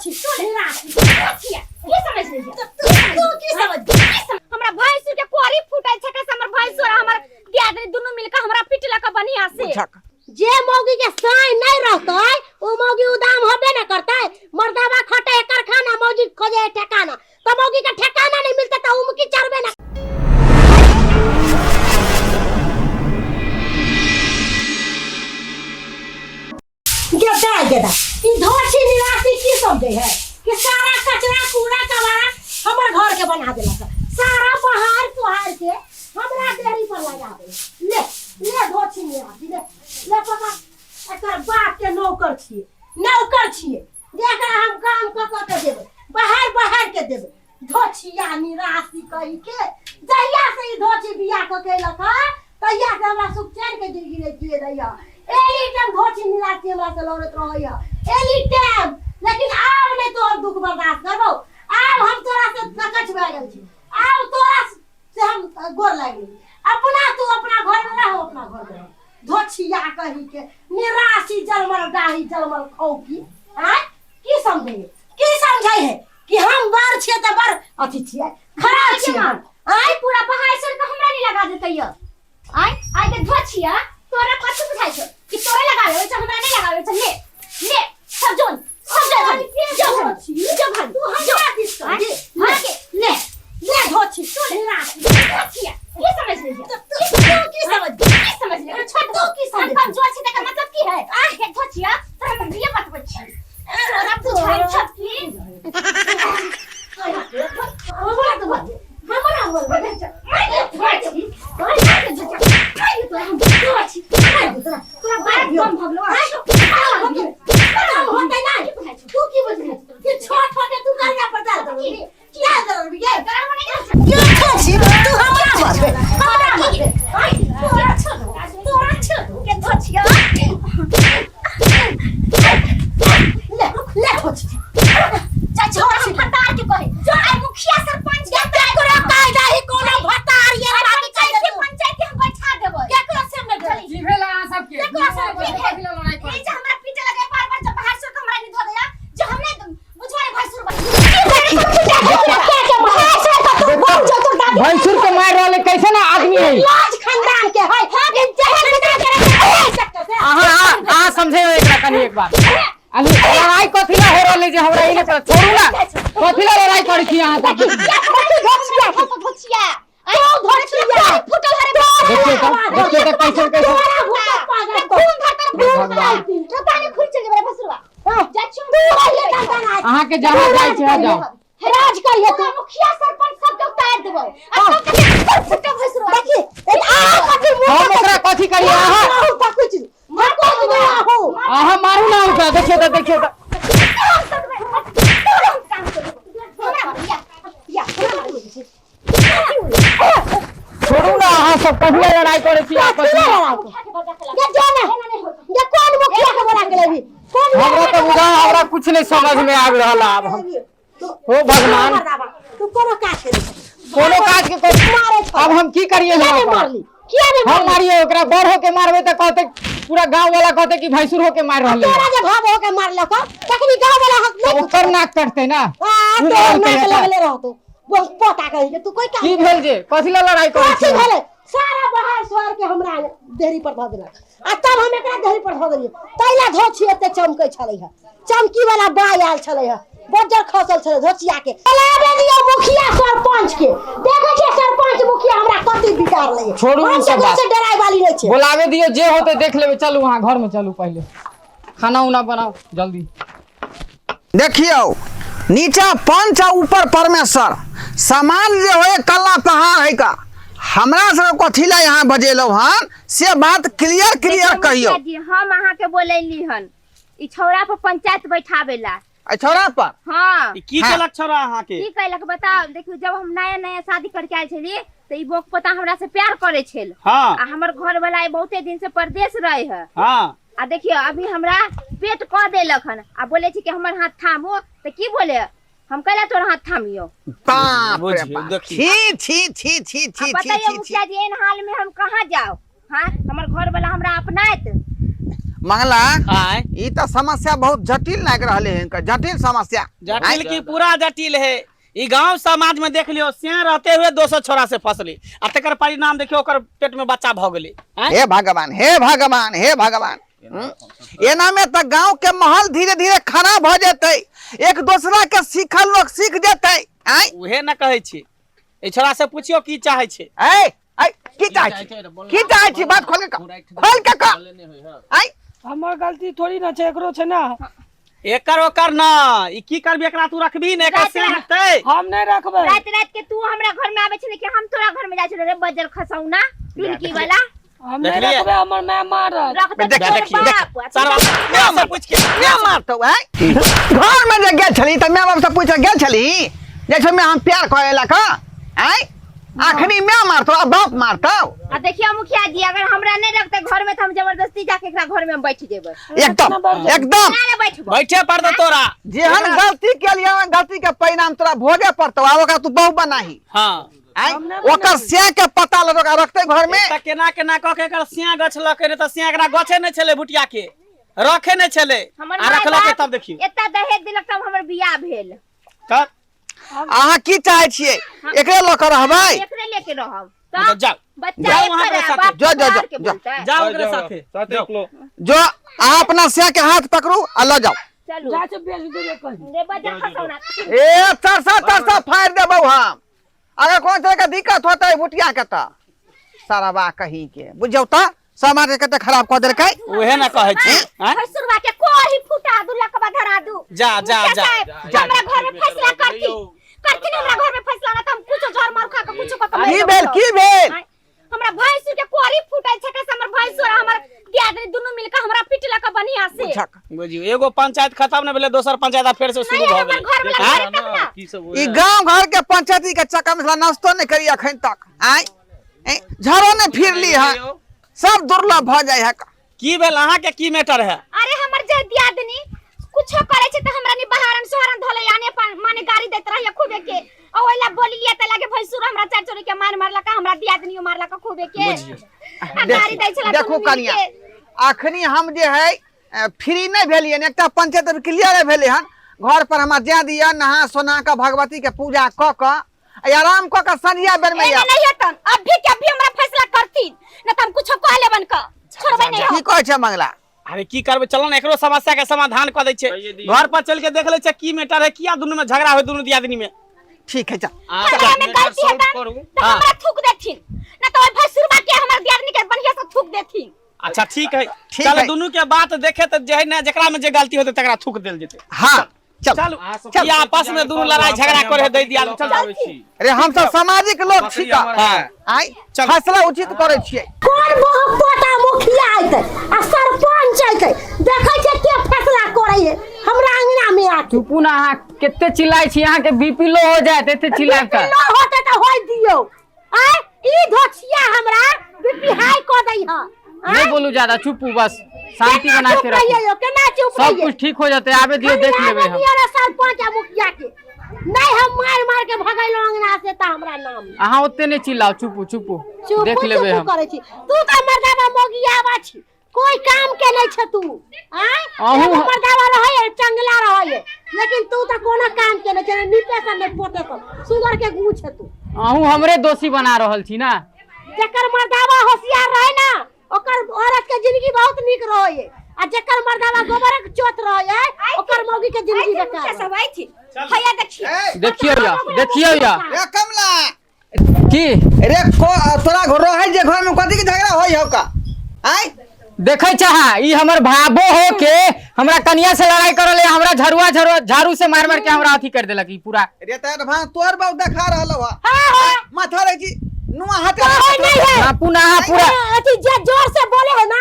धोछी निराशी धोछिया की समझ ले तू की समझ हमरा भैंसुर के कोरी फूटल छै कैसे हमर भैंसुर आ हमर दियादनी दुनू मिलके हमरा पिटलक बढ़िया से बुझक जे मौगी के साई नहीं रहतै ओ मौगी उदाम होबे न करतै। मर्दावा खटे है कारखाना, मौगी खोजे है ठेकाना, तो मौगी के ठेकाना नहीं मिलते तो उमकी चढ़बे ना। गेदा गेदा ई धोछी निवासी की समझे है कि सारा कचरा कूड़ा कबाड़ा हमर घर के बना देलक, सारा बहार सोहार के हमरा देरी पर लगा दे। ले ले धोछी निवासी ले ले पकड़। एकर बाप के नौकर छिए, नौकर छिए, जेकरा हम काम कऽ कऽ के देबै, बाहर बाहर के देबै। धोछिया निराशी कही के जहिया से ई धोछी बियाह कऽ के अयलक हँ तहिया से हमरा सुख चैन के जिंदगी नहि जिए दैया। एनी टाइम धोछी निराशी हमरा से लड़ैत रहैया एनी टाइम। लेकिन आब नहि तोहर दुख बर्दाश्त करबौ, आब हम तोरा से नकच भए गेल छी, आब तोरा से हम गोर लागि गेली। अपना तू अपना घर में रह, अपना घर में रह। धोछिया कही के निराशी जलमल डाही जलमल खौकी आँय की समझे की समझे है कि हम बड़ छियै तऽ बड़ अथी छियै, खराब छियै हम आय पूरा पहाड़ सर के हमरा नहीं लगा देतै य। आय आय के धोछिया तोरा कथी बुझाइ छौ कि तोरे लगावे छै, हमरा नहीं लगावे छै। ले ले सब जोन सब जो भागी जो भागी जो भागी तू हमरा दिस कर आय, ले हाँ के ले ले धोछी निराशी धोछिया की समझ ले तू की समझ की समझ ले तू की हम समझ कमजोर छी तकर मतलब की है? आह के धोछिया तोरा हम बिया बतबै छी, तोरा बुझाइ छौ की हमरा तो बात हमरा बोल मार तोरा बात कम भगलो। होतै ना तू की बुझली कि छोट होके तू करिया पर डाल दबी क्या दबी ये ये छोटी तू हमरा मारबे, हमरा मारबे। तोरा छोड़ तोरा छोड़ के धोछिया ले ले छोटी चाची हम भतार के कहे आइ मुखिया सरपंच के केकरो कायदा ही कोनो भतार ये बात पंचायत के पंचायत के हम बैठा देबै। केकरो से हम नहीं की भेल अहाँ सबके? केकरो से की की भेल लड़ाई भेल करै? ई जे हमरा पीटे लगे बार बार जब बाहर से हमरा नहीं धो दया जो हमने बुझवा रे भैंसुर भैंसुर के मार रहले कैसे ना आदमी है लाज खानदान के है अहाँ अहाँ समझे एकरा कनी एक बार। अभी लड़ाई कथी ला हो रहले जे हमरा ई नहीं पता। छोड़ू ना, कथी ला लड़ाई करै छी अहाँ सब? देखियो तो, देखियो तो कैसे कैसे अहाँ के जहाँ जाइ छै जाओ। राज करिए तू मुखिया सरपंच सब के उतार देबो आ सब के फुटो भैंसुरवा। देखी आ कथी हम ओकरा कथी करिए? अहाँ कुछ अहाँ मारू ना ओकरा। देखियो तो, देखियो तो। छोड़ू ना अहाँ सब कथी ला लड़ाई करै छी आपस में? ये जो ना ये कौन मुखिया के बोला के लेबी? कौन हमरा तो बुझा हमरा कुछ नहीं समझ में आबि रहल आब हम। हो भगवान, तू कोनो काज के कोनो काज के मारे छौ। अब हम की करिए? किया नहीं मारली? किया नहीं हम मारली? मारिए ओकरा? बड़ होके मारबे तऽ कहते पूरा गांव वाला कहते कि भैंसुर होके मार रहले। तोरा जे भाव होके मारलक तखनी गांव वाला हक नहीं ओकर नाक कटते ना आ उ तो मारलकै नाक एकरा। लगले रहतो बहुत पोता कही के तू कोई काम की भेल जे कथी ला लड़ाई करै कथी छी? भेलै? सारा बहार सोहार के हमरा देहरी पर धऽ देलक आ तब हम एकरा देहरी पर धऽ देलियै तैला धोछी एते चमकै छलै हँ, चमकी वाला बाई आयल छलै हँ, बज्जर खसल छलै धोचिया के। बोलाबे दियौ मुखिया सरपंच के, देखै छियै सरपंच मुखिया हमरा कथी बिगाड़ लै। छोड़ू हम ई सब केकरो बात। से डराय वाली नहि छै। बोलावे दियो, जे होते देख लेबै। चलू अहाँ घर में चलू, पहिले खाना उना बनाओ जल्दी। देखियौ नीचा पंच आ ऊपर परमेश्वर, समाज जे होए कल्ला पहाड़ है का। हमरा सब कथी ला यहाँ बजेलौ हन से बात क्लियर क्लियर कहियौ। मुखिया जी हम अहाँ के बोलैली हन ई छौड़ा पर पंचायत बैठाबे ला। ए छौड़ा पर? हाँ। ई की हाँ। केलक छौड़ा अहाँ के? की कैलक बताओ। देखियो जब हम नया नया शादी करके आयल छली तऽ ई बोक पोता हमरा से प्यार करे छल। हाँ। आ हमर घर वाला बहुते दिन से परदेश रहे है। हाँ। आ देखियो अभी हमरा पेट कऽ देलक हन आ बोले छी कि हमर हाथ थामो तऽ की बोले हम कैला तोर हाथ थामियो। बाप रे बुझियौ, बाप। देखियौ। छी छी छी छी आ छी छी बताइयो छी छी। मुखिया जी एहन हाल में हम कहाँ जाओ? हाँ हमर घर वाला हमरा अपनायत? मंगला, आय। ई तऽ समस्या बहुत जटिल लागि रहले है, इनकर जटिल समस्या। जटिल की पूरा जटिल है। ई गांव समाज में देख लियो, सियाह रहते हुए दोसर छोरा से फसली आ तकर परिणाम देखियो, ओकर पेट में बच्चा भ गेलै। आँय? हे भगवान, हे भगवान, हे भगवान। एना में तऽ गांव के माहौल धीरे धीरे खराब हो जेतै, एक दोसरा के सीखल लोग सीख जेतै। आँय? उहे न कहै छी, ई छोरा से पुछियो की चाहे छै। ऐ ऐ, की चाहै छी, की चाहै छी? बात खोल के कह, खोल के कह। ऐ, हमर गलती थोड़ी ना छै, एकरो छै ना। एकर ओकर न, ई की करबी एकरा? तू रखबी ने एकर से हटतै? हम नहीं रखबै। रात रात के तू हमरा घर में आवे छले कि हम तोरा घर में जाइ छले रे बजर खसौना टुनकी वाला? हम नहीं देखलियै? रखबै, हमर माय मारत। रख दे देख- तोर देखिए, बाप आ तू सारा माय से पूछ के मैं मारतौ। ऐ, घर में जे गेल छली तऽ माय बाप से पूछ गेल छली जैसे मैं हम प्यार करे ला का? ऐ, आखनी मैं मारतौ आ बाप मारतौ। आ देखियो मुखिया जी, अगर हमरा नहीं रखते घर में तो हम जबरदस्ती जाके एकरा घर में हम बैठ जेबै। एकदम, एकदम। ना रे बैठबो। बैठे पड़तौ तोरा। जेहन गलती केलियै ओहन गलती के परिणाम तोरा भोगे पड़तौ आ ओकरा तू बहु बनाही। हाँ। आँय, ओकर से के पता लग ओकरा रखते घर में। तऽ केना केना कऽ के एकर सिया गछ लके रे, तऽ सिया एकरा गछे नहि छलै, भुटिया के रखे नहि छलै हमर आ माय रखलकै बाप तब देखियौ। एता दहेज देलक तब हमर बियाह भेल। तब अहाँ की चाहै छियै? एकरे लऽ कऽ रहबै? एकरे लेके रहब। तऽ तब जाउ। बच्चा जाउ एकर अहाँ है, साथे। बाप जो, जो, बाहर के जो, जो। बोलतै। जाउ ओकरे साथे। साथे। जो अहाँ अपना सिया के हाथ पकड़ू आ लऽ जाउ। चलू। जा छै बेच देबै कहीं। रे बजर खसौना। ए, तरसा तरसा फाड़ि देबौ हम अगर कोनो तरह के दिक्कत होतै भुटिया के तऽ। सारा कहीं के बुझियौ तऽ समाज के कते खराब कऽ देलकै। उहे ने कहै छी। आँय? भैंसुरवा के कोही फुटा दू, लकवा धरा दू। जा जा मुखिया जा। साहब, हमरा घर में फैसला करती करती हमरा घर में फैसला ना त हम कुछो झर मार खा के कुछो क के मरि की जेबै। भेल, की भेल? आँय, हमरा भैंसुर के कोरी फूटल छै से हमर भैंसुर आ हमर दियादनी दुनू मिल के हमरा पिटलक बढ़िया से। बुझक। बुझियौ, एगो पंचायत खत्म नहि भेलै, दोसर पंचायत आब फेर से शुरू नहीं, भऽ हमर गेलै। घर वाला आँय? करे तब ना। की सब? ई गांव घर के पंचायती के चक्कर में साला नाश्तो नहीं करी अखन तक। आय, ए, झरो नहीं फिरली है, सब दुर्लभ भ जाय है। की भेल अहाँके? की मैटर है? अरे हमर जे दियादनी कुछो करे छै त हमरा नि बहारन सोहरन धोले आने माने गाड़ी देत रहिए खूबे के, आ ओइला बोली लिया त लागे भैंसुर हमरा चार चोरी के मार मारलक, हमरा दियादनियो मारलक खूबे के। बुझियौ। आ गाड़ी दै छला देखू दुनू मिल कनिया, के। अखनी हम जे है फ्री नहीं भेलियै, एकटा पंचायत अभी क्लियर नहीं भेलै हन। घर पर हमरा जाय दिअ, नहा सोना के भगवती के पूजा कऽ कऽ आ आराम कऽ कऽ संझिया बेर में एने आयब। नहीं हेतन, अभी के अभी हमरा फैसला करथिन न त हम कुछो कह लेबन क छोड़बै नहीं की हम। कहै छै मंगला? अरे की करबै, चलो ने एकरो समस्या के समाधान कऽ दै छै। घर पर चल के देख लै छै की मैटर है, किया दुनू में झगड़ा होय दुनू दियादनी में। ठीक है, चल। हमरा में गलती हेतन त हाँ। हमरा थूक देथिन न त ओइ भैंसुरबा के हमर दियादनी के बढ़िया से थूक देथिन। अच्छा ठीक है। ठीक चल है। दुनू के बात देखे तऽ जे है ने जेकरा में जे गलती होतै तकरा थूक देल जेतै। हाँ चल। चल। चल। ई आपस में दुनू लड़ाई झगड़ा करे दै दिया, चल। अरे हम सब सामाजिक लोग छी का। हाँ। आय, चल। फैसला उचित करै छियै। कोन बहु पोता मुखिया अयतै आ सरपंच अयतै, देखै छियै के फैसला करै है हमरा अंगना में आके। चुपू ना, अहाँ कते चिल्लाइ छी, अहाँके बीपी लो हो जायत एते चिल्लायब तऽ। लो होतै तऽ होय दियौ। आय, ई धोछिया हमरा बीपी हाई कऽ दै ह। नहीं बोलू ज्यादा, चुपू, बस शांति केना बना के चुप रखू। रहियै यौ, केना चुप सब रहियै? कुछ ठीक हो जते, आबे दियो, देख खाली लेबै आबऽ हम। दियौ ने सरपंच आ मुखिया के, नहीं हम मार मार के भगैलौं अंगना से तऽ हमरा नाम नहि। अहाँ ओते नहीं चिल्लाओ, चुपू चुपू। चुप देख लेबै चुप हम। करै छी। तू तऽ मर्दाबा मोगियाबा छी, कोई काम के नहीं छे तू। आय, अहूँ- एगो मर्दाबा रहै है, चंगला रहै है, लेकिन तू तऽ कोनो काम के नहीं छे, नीपे से नहीं पोते से सुगर के गू छे तू। अहूँ हमरे दोषी बना रहल छी ना। जकर मर्दाबा होशियार रहे ना ओकर औरत के जिंदगी बहुत नीक रहे है, आ जकर मर्दाबा गोबरक चोत रहे है ओकर मौगी के जिंदगी आइथिन बेकार मुखिया रहे। साहब आइथिन, हैया देखिए। देखियौ या, देखियौ या। रे कमला। की? रे को तोरा घर रहै जे घर में कथी के झगड़ा होय हौ का? आय, देखै चाहा, ई हमर भाबो हो के हमरा कनिया से लड़ाई करल है, हमरा झरुआ झरुआ झाड़ू से मार मार के हमरा अथी कर देलक ई पूरा। रे त भां तोर बाप देखा रहल हो। हाँ हाँ। माथा रे जी नुआ हाथे। कहै नहीं है। नापू ना अहाँ पूरा। अथी जे जोर से बोले है ना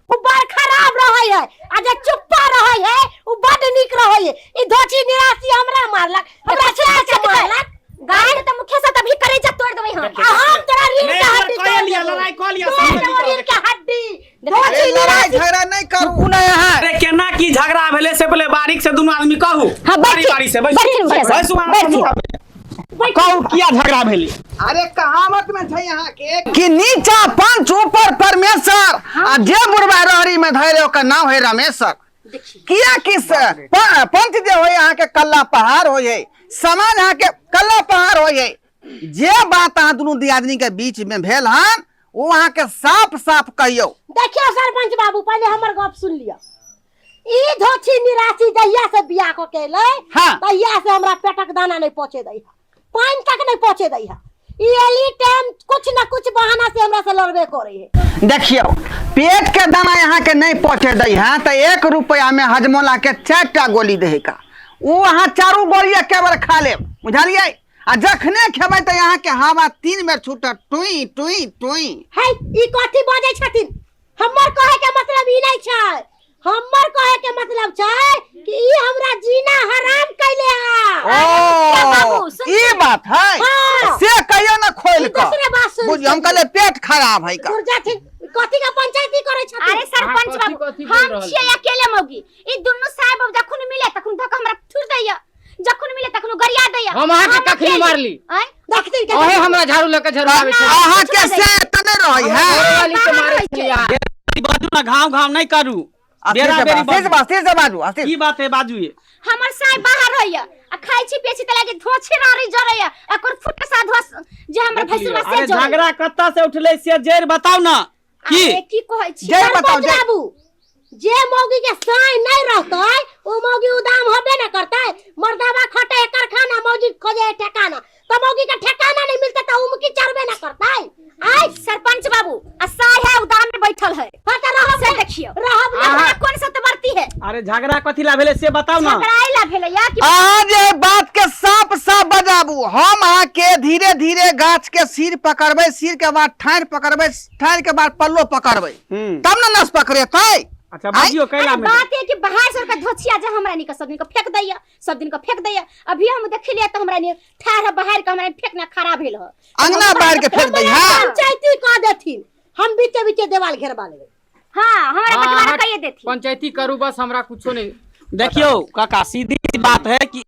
वो बड़ खराब रहे है, आ जे चुप्पा रहे है वो बड नीक रहे है। ई धोची निराशी हमरा मारलक, हमरा छेड़ा के मारलक। गाय त मुखिया साहब अभी करे जा तोड़ देबै हम। आ हम तोरा रीढ़ नहीं, के हमर हड्डी कऽ तोड़ लिअ, देबौ। लड़ाई कऽ लिअ, तोड़ सब देबौ मिलि कऽ। रीढ़ के हड्डी। अरे धोची लड़ाई निराशी। झगड़ा नहीं करू। चुपू ना अहाँ। अरे केना की झगड़ा भेलै से पहिले बारीक से दुनू आदमी कहू। हाँ, बारी बैठिए, बारी से बैसू। बैठिए मुखिया साहब, बैसू अहाँ बैठिए। सब। कहू किया झगड़ा भेलै? अरे कहावत में छै यहाँ के कि नीचा पंच ऊपर परमेश्वर, आ जे बुढ़वा रहरी में धैले ओकर नाम है रमेश्वर। किया कि पंच जे होय अहाँ के कल्ला पहाड़ होय है, समाज अहाँ के कल्ला पहाड़ होय है। जे बात अहाँ दुनू दियादनी के बीच में भेल हन ओ अहाँ के साफ साफ कहियौ। देखियौ सरपंच बाबू, पहिले हमर गप सुन लिअ। ई धोछी निराशी जहिया से बियाह कऽ के एलै, हाँ। तहिया से हमरा पेटक दाना नहीं पहुंचे दै है, पानि तक नहीं पहुंचे दै है। ई एली टाइम कुछ न कुछ बहाना से हमरा से लड़बे करे है। देखियौ, पेट के दाना यहाँ के नहीं पहुंचे दै है तो 1 रुपया में हजमोला के 4 टा गोली दे का, वो अहाँ चारू गोली एके बेर खा लेब, बुझलियै? आ जखने खेबै तऽ यहाँ के हवा 3 बेर छूटत, टुई टुई टुई। है ई कथी बजै छथिन? हमर कहे के मतलब ई नहीं छै, हमर कहे के मतलब छै कि ई हमरा जीना हराम कैले है। ओ, बाबू, सुन ई बात है। हाँ। से कहियो ना खोल ई कऽ। दोसरे बात सुन बुझियौ, हम सकै। कहलियै पेट खराब है का। दूर जाथिन, कथी के पंचायती करै छथिन? अरे सरपंच अहाँ कथी बाबू, कथी बोल हम रहल छियै छी? अकेले मौगी, ई दुनू साहेब बाबू जखन मिले तखन धक हमरा थुर दैया, जखन मिले तखन गरिया दैया। हम अहाँके हम कखनी अकेले। मारली? आँय? देखथिन के अहे हमरा झाड़ू लऽ के झड़वाबै छै। अहाँ के से तऽ नहि रहै है। घरवाली के मारै छलियै अहाँ। बाजू ना, घाव घाव नहीं करू। अस्थिर बेरा से बेरी बाजू, अस्थिर से बाजू, अस्थिर से बाजू, अस्थिर। की बात है बाजू? ये हमर साहेब बाहर रहैया आ खाइ छी पियै छी त लागे धोछे रारी जरैया, आ कोन फुट साधवा जे हमर भैंसुरवा से अरे जरैया। झगड़ा कत्ता से उठले से जड़ बताउ ना। की अरे की कहै छी? जड़ बताउ, सरपंच जड़। बाबू, जे मौगी के साई नहीं रहतै ओ मौगी उदाम होबे न करतै। मर्दावा खटे कारखाना, मौगी खोजे ठेकाना, त मौगी के ठेकाना नहीं मिलतै त उमकी चढ़बे न करतै। आय सरपंच बाबू, आ साई है उदाम में बैठल है। हाँ त रहब से ने, देखियो। रहब ने। हमरा कोन सा तबरती है? अरे झगड़ा कथी ला भेलै से बताउ ना। झगड़ा ला भेलै या कि अहाँ जे बात के साफ साफ बजाबू, हम अहाँ के धीरे धीरे गाछ के सिर पकड़बै, सिर के बाद ठाढ़ि पकड़बै, ठाढ़ि के बाद पल्लो पकड़बै, तब ने नस पकड़ेतै। अच्छा बाजियो कैला अरे में। बात है कि बाहर से ओकर धोछिया जे हमरा निक सब दिन के फेंक दैया, सब दिन के फेंक दैया। अभी हम देखलियै त हमरा नि ठाढ़ बाहर के हमरा फेंकना खराब भेल ह। अंगना बाहर के फेंक दैया। पंचायती कह देथिन, हम बीचे बीचे देवाल घेरबा लेबै। हां, हमरा हाँ, बंटवारा अहाँ कहिए देथिन। पंचायती करू बस, हमरा कुछो नहीं। देखियो काका, सीधी बात है कि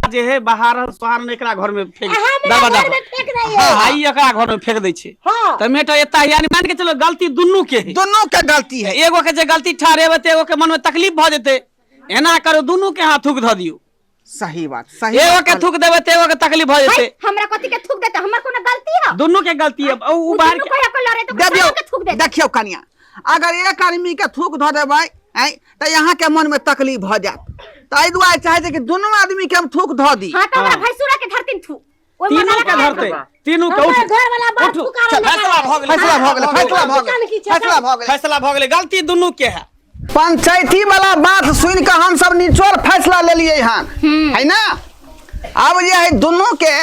जे है बाहर सोहार एकरा घर में फेंक हमरा दबा घर दबा में फेंक दैया। हां, आई एकरा घर में फेंक दै छै। हाँ। त मेटा एता यानी मान के चलो गलती दुनू के है। दुनू के गलती है। एगो के जे गलती ठहरेबै त एगो के मन में तकलीफ भ जेतै। एना करू दुनू के हाथ थूक ध दियौ। सही बात, सही एगो बात के थूक देबै त एगो के तकलीफ भ जेतै। भाई, हमरा कथी के थूक देतै? हमर कोनो गलती है? दुनू के गलती है। उ उ बाहर दुनू के कहिया के लड़े त देखियौ, के थूक देतै। देखियौ कनिया, अगर एक आदमी के थूक धऽ देबै आँय तऽ यहाँ के मन में तकलीफ भऽ जायत, तऽ एहि दुआरे चाहै छै कि दुनू आदमी के हम थूक धऽ दी। हां, त हमरा भैंसुरा के धरतिन थूक। ओइ तीनू मर्दाना के के धरतै, तीनू के। हमर उठू घर वाला बात उठू। पुकारल फैसला भऽ गेलै, फैसला भऽ गेलै, फैसला भऽ गेलै, फैसला भऽ गेलै, फैसला भऽ गेलै, गलती दुनू के है। पंचायती वाला बात सुनि कऽ हम सब निचोड़ फैसला लेलियै हन, है ना? आब जे है दुनू के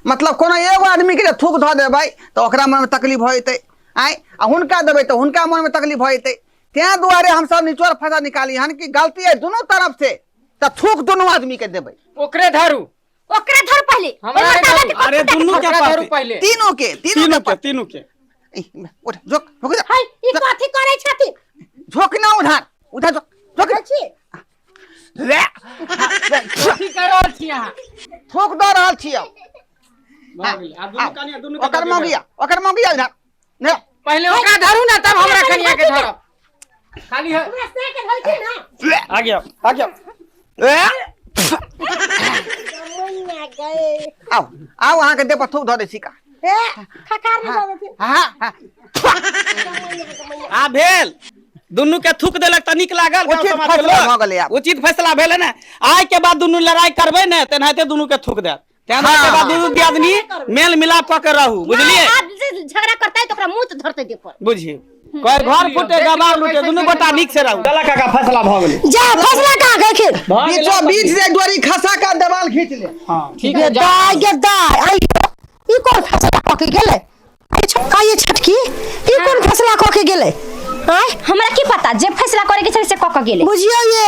मतलब कोनो एगो आदमी के जे थूक धऽ देबै तऽ ओकरा मन में तकलीफ भऽ जेतै, आँय, आ हुनका देबै तऽ हुनका मन में तकलीफ भऽ जेतै। तें दुआरे हम सब निचोड़ फैसला निकाली हन कि गलती है दुनू तरफ से तऽ थूक दुनू आदमी के देबै। ओकरे धरू, ओकरे धर पहले। हमरा ओइ मर्दाना धरू। के अरे दुनू के ओकरा धरू पड़तै। पहले। तीनू के, तीनू तीनू के के, पड़तै। तीनू के। ई, उठ, झोक, झोक जा। है ई कथी करै छथिन? झोक ना, उधर उधर झोक, झोक। देखै छी? ले, कथी कर रहल छी अहाँ? थूक दऽ रहल छियौ। भऽ गेलै। आब दुनू कनिया, दुनू के ओकर दऽ दियौ। मौगिया, ओकर मौगिया इधर ने। पहले ओकरा धरू ना तब हमरा कनिया के धरब। खाली है। हमरा से के धरथिन ना। आ गया, आ गया। ए, मैया गए। आउ आउ, अहाँके देह पर थूक धऽ दै छी का। ए खकार नहीं दऽ देथिन। हाँ हाँ। आ भेल, दुनू के थूक देलक तऽ नीक लागल। गाँव उचित समाज के फैसला लोक। भऽ गेलै आब। उचित फैसला भेलै ने? आइ के बाद दुनू लड़ाई करबै ने तेनाहिते दुनू के थूक देत। तेना के बाद दुनू दियादनी मेल मिलाप कऽ के रहू, बुझलियै? आब जे झगड़ा करतै त ओकरा मुंह त धरतै देह पर। बुझिए कोई घर फूटे देख गवार लियौ, लूटे, कैसे दुनू गोटा कैसे नीक से रहू। चला काका, फैसला भऽ गेलै। जा, फैसला कहाँ गेलखिन? भऽ गेलै। बीचो बीच से डोरी खसा कऽ देवाल घींच ले। हँ ठीक है, जा। दाय गे दाय, आई ई कोन फैसला कऽ के गेलै? आई छोटका, ये छोटकी, ई कोन फैसला कऽ के गेलै? आय हमरा की पता, जे फैसला करे के छलै से क क गेलै। बुझियौ ये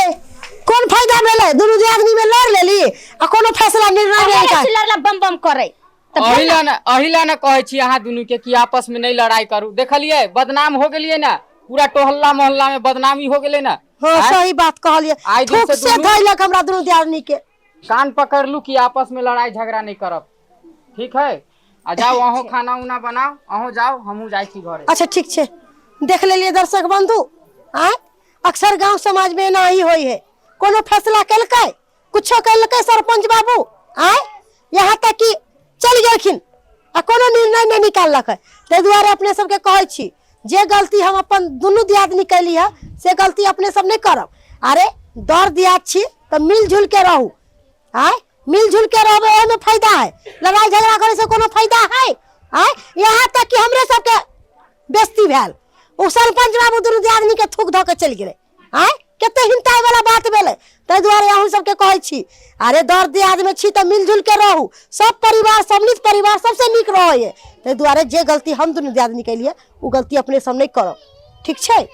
कोन फायदा भेलै? दुनू आदमी में लड़ लेली आ कोनो फैसला निर्णय नहि अरे कऽ लड़ला बम बम करे तऽ भेल अही ला ना, अही ला ना कहै छी अहाँ दुनू के कि आपस में नहीं लड़ाई करू। देखलियै बदनाम हो गेलियै ना, पूरा टोहल्ला मोहल्ला में बदनामी हो गेलै ना। हाँ आँय? सही बात कहलियै। आइ दिन थूक से से दुनू धैलक हमरा दुनू दियादनी के। कान पकड़लू कि आपस में लड़ाई झगड़ा नहीं करब। ठीक है, आ जाओ अहूँ खाना उना बनाओ, अहूँ जाओ, हमहूँ जाइ छी घरे। अच्छा ठीक छै, देख लेलियै दर्शक बंधु। आँय, अक्सर गांव समाज में एना ही होइ है। कोनो फैसला केलकै, कुछो केलकै सरपंच बाबू, आँय, यहाँ तक कि चलि गेलखिन आ कोनो निर्णय नहि निकाललक है। ताहि दुआरे अपने सबके कहै छी, जे गलती हम अपन दुनू दियादनी कैली है से गलती अपने सब नहि करब। अरे दर दियाद छी तऽ मिलजुल के रहू। आँय, मिलजुल के रहबै ओहिमे फायदा है, लड़ाई झगड़ा करे से कोनो फायदा है? आँय, यहाँ तक कि हमरे सबके बेस्ती भेल, ओ सरपंच बाबू दुनू दियादनी के थूक धऽ के चलि गेलै। आँय, कते हिंताय वाला बात भेलै। ताहि दुआरे अहूँ सबके कहै छी, अरे दर दियादमे छी तऽ मिलजुल के रहू, सब परिवार सम्मिलित परिवार सबसे नीक रहै है। ताहि दुआरे जे गलती हम दुनू दियादनी केलियै ओ गलती अपने सब नहि करब, ठीक छै?